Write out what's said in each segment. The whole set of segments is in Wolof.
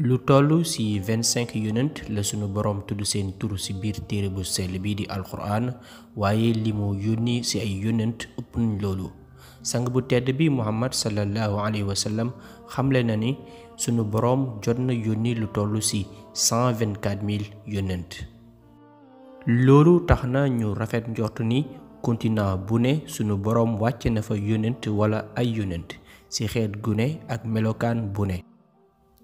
lu tollu ci 25 yonent la sunu borom tudd seen tur ci biir téere bu sell bi di alquran waaye li mu yónni ci ay yonent ëpp nañ loolu sang bu tedd bi muhammad sallallahu alayhi wa sallam xamle na ni sunu borom jot na yónni lu tollu ci 124 000 yonent loolu tax na ñu rafet njort ni continent bu ne sunu borom wàcc na fa yonent wala ay yonent ci xeet gu ne ak melokaan bu ne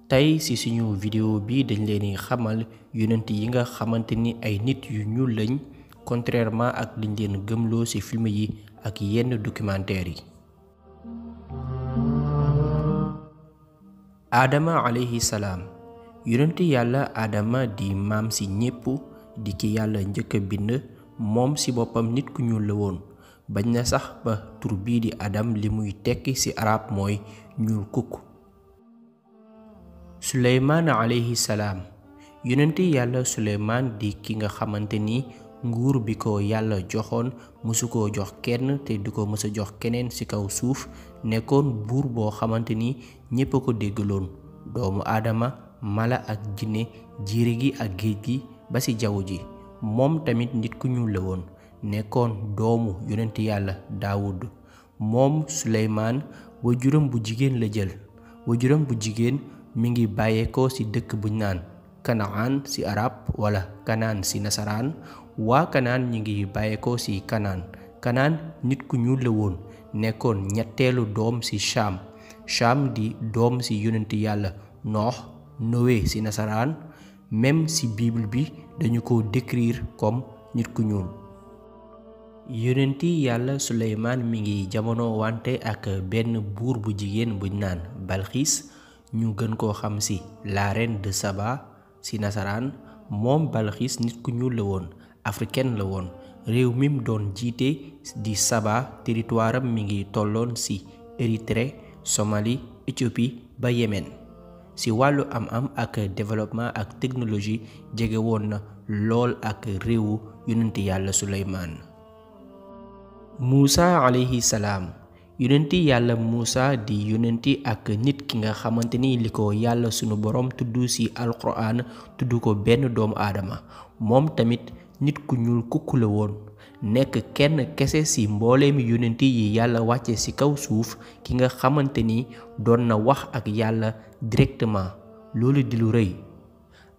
tey ci suñu vidéo bi dañ leen di xamal yonent yi nga xamante ni ay nit yu ñuul lañ contrairement ak liñ leen gëmloo ci film yi ak yenn documentaire yi. Adama alayhi salaam yonent yàlla Adama di maam ci ñépp di ki yàlla njëkk a bind moom ci boppam nit ku ñuul la woon bañ na sax ba tur bii di Adam li muy tekki ci arab mooy ñuul kukk. Suleymaan alayhi salaam yonent yàlla Suleymaan di ki nga xamante ni nguur bi ko yàlla joxoon mësu koo jox kenn te du ko mësa jox keneen ci kaw suuf nekkoon buur boo xamante ni ñépp a ko déggaloon doomu aadama mala ak jinne jiire gi ak géej gi ba ci jaww ji moom tamit nit ku ñuul la woon nekkoon doomu yonent yàlla Daawud moom Suleymaan waajuram bu jigéen la jël waajuram bu jigéen mi ngi bàyyeekoo ci dëkk buñ naan Kanaan ci arab wala Kanaan ci nasaraan waa Kanaan ñi ngi bàyyeekoo ci Kanaan nit ku ñuul la woon nekkoon ñetteelu doom ci Cham di doom ci yonent yàlla Noé ci nasaraan même ci bible bi dañu ko décrire comme nit ku ñuul. yonenti yàlla Suleymaan mi ngi jamono wante ak benn buur bu jigéen buñ naan Balxiis ñu gën koo xam ci la reine de Saba ci nasaraan moom Balxiis nit ku ñuul la woon africaine la woon réew mi mu doon jiite di Saba territoire am mi ngi tolloon ci Érythrée Somalie Éthiopie ba Yémen ci wàllu am-am ak développement ak technologie jege woon na lool ak réewu yonenti yàlla Suleymaan. Muusa alayhi salaam yonenti yàlla Muusa di yonenti ak nit ki nga xamante ni li ko yàlla sunu borom tudd ci alquran tudd ko benn doomu aadama moom tamit nit ku ñuul kukk la woon nekk kenn kese ci mbooleemi yonenti yi yàlla wàcce ci kaw suuf ki nga xamante ni doon na wax ak yàlla directement loolu di lu rëy.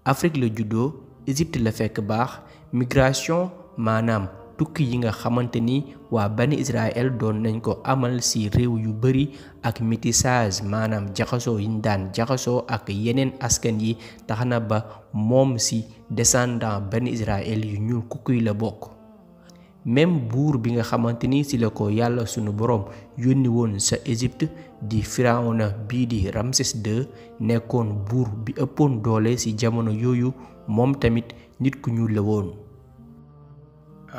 Afrique la juddoo Égypte la fekk baax migration maanaam tukki yi nga xamante ni waa bani Israël doon nañ ko amal ci réew yu bari ak métissage maanaam jaxasoo yiñ daan jaxasoo ak yeneen askan yi tax na ba moom ci descendant bani Israël yu ñuul kukkuy la bokk. même buur bi nga xamante ni ci la ko yàlla sunu boroom yónni woon sa Égypte di Firawna bii di Ramsès II nekkoon buur bi ëppoon doole ci jamono yooyu moom tamit nit ku ñuul la woon.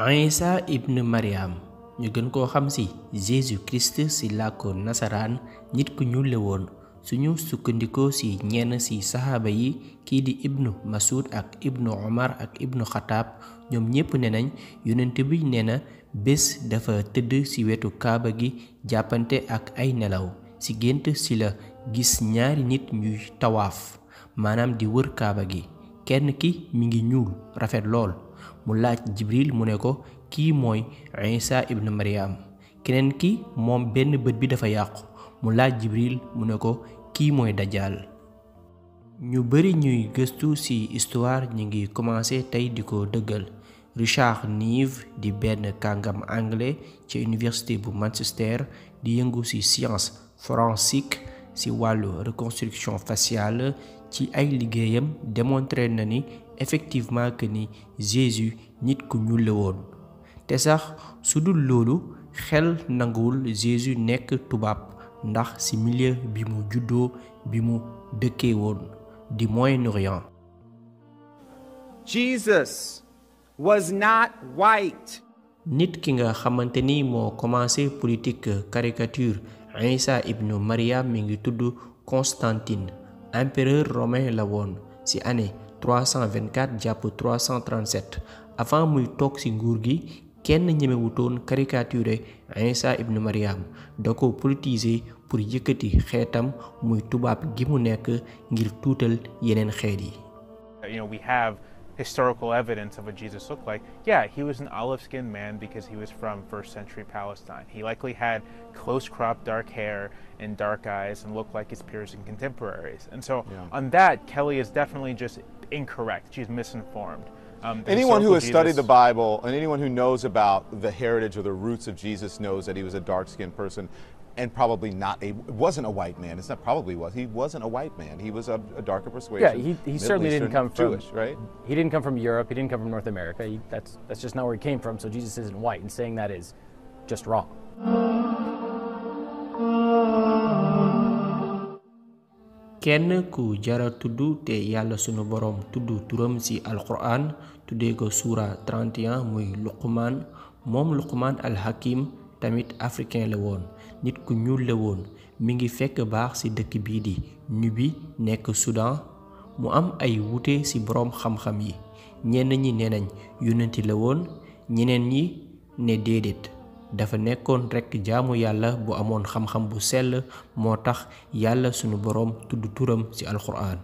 Isa ibn Mariam ñu gën koo xam ci Jésus Christ ci làkku nasaraan nit ku ñuul la woon suñu sukkandikoo ci ñenn ci saxaaba yi kii di ibnu Masud ak ibnu Omar ak ibnu Xataab ñoom ñépp ne nañ yonent bi nee na bés dafa tëdd ci wetu kaaba gi jàppante ak ay nelaw ci gént ci la gis ñaari nit ñuy tawaaf maanaam di wër kaaba gi kenn ki mi ngi ñuul rafet lool mu laaj Jibril mu ne ko kii mooy Isa ibn Mariam keneen ki moom benn bët bi dafa yàqu mu laaj Jibril mu ne ko kii mooy Dajjal. ñu bari ñuy gëstu ci histoire ñi ngi commencé tey di ko dëggal. Richard Neve di benn kàngam anglais ci université bu Manchester di yëngu ci science forensique ci wàllu reconstruction faciale ci ay liggéeyam démontré na ni effectivement que ni Jésus nit ku ñuul la woon te sax su dul loolu xel nanguwul Jésus nekk tubaab ndax ci milieu bi mu juddoo bi mu dëkkee woon di Moyen-Orient. Jesus was not white. nit ki nga xamante ni moo commencé politique caricature Isa ibnu Mariam mi ngi tudd Constantine empereur romain la woon ci année 324 jàpp 337 avant muy toog ci nguur gi kenn ñemewutoon caricaturer Isa ibnu Maryam da ko politiser pour yëkkati xeetam muy tubaab gi mu nekk ngir tuutal yeneen xeet yi. We have historical evidence of what Jesus looked like. Yeah, he was an olive-skinned man because he was from first century Palestine. He likely had close-cropped dark hair and dark eyes and looked like his peers and contemporaries. And so on that, Kelly is definitely just incorrect. She's misinformed. Anyone who has studied the Bible and anyone who knows about the heritage or the roots of Jesus knows that he was a dark-skinned person and probably wasn't a white man. It's not probably was. He wasn't a white man. He was a darker persuasion. Yeah, he certainly didn't come from Jewish, right? He didn't come from Europe. He didn't come from North America. That's just not where he came from. So Jesus isn't white, and saying that is just wrong. kenn ku jara tuddu te yàlla sunu borom tuddu turam ci alquran tuddee ko suura 31 muy Luqman moom Luqman al Hakim tamit africain la woon nit ku ñuul la woon mi ngi fekk baax ci dëkk bii di Nubi nekk Soudan mu am ay wuute ci borom xam-xam yi ñenn ñi nenañ yonenti la woon ñeneen ñi ne déedéet dafa nekkoon rekk jaamu yàlla bu amoon xam-xam bu sell moo tax yàlla sunu boroom tudd turam ci alxuraan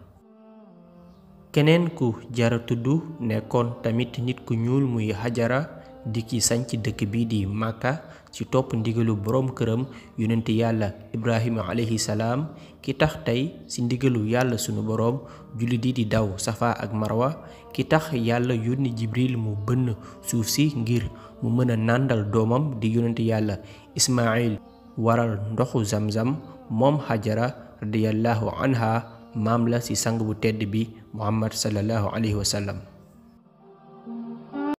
keneen ku jara tudd nekkoon tamit nit ku ñuul muy Hajara di ki sanc dëkk bi di Makka ci topp ndigalu boroom këram yonent yàlla Ibrahima alayhi salaam ki tax tey ci ndigalu yàlla sunu boroom jullit yi di daw Safa ak Marwa ki tax yàlla yónni Jibril mu bënn suuf si ngir mu mën a nàndal doomam di yonent yàlla Ismaïl waral ndoxu Zamzam moom Hajara radiyallahu anha maam la ci sang bu tedd bi Muhammad sallallahu alayhi wa sallam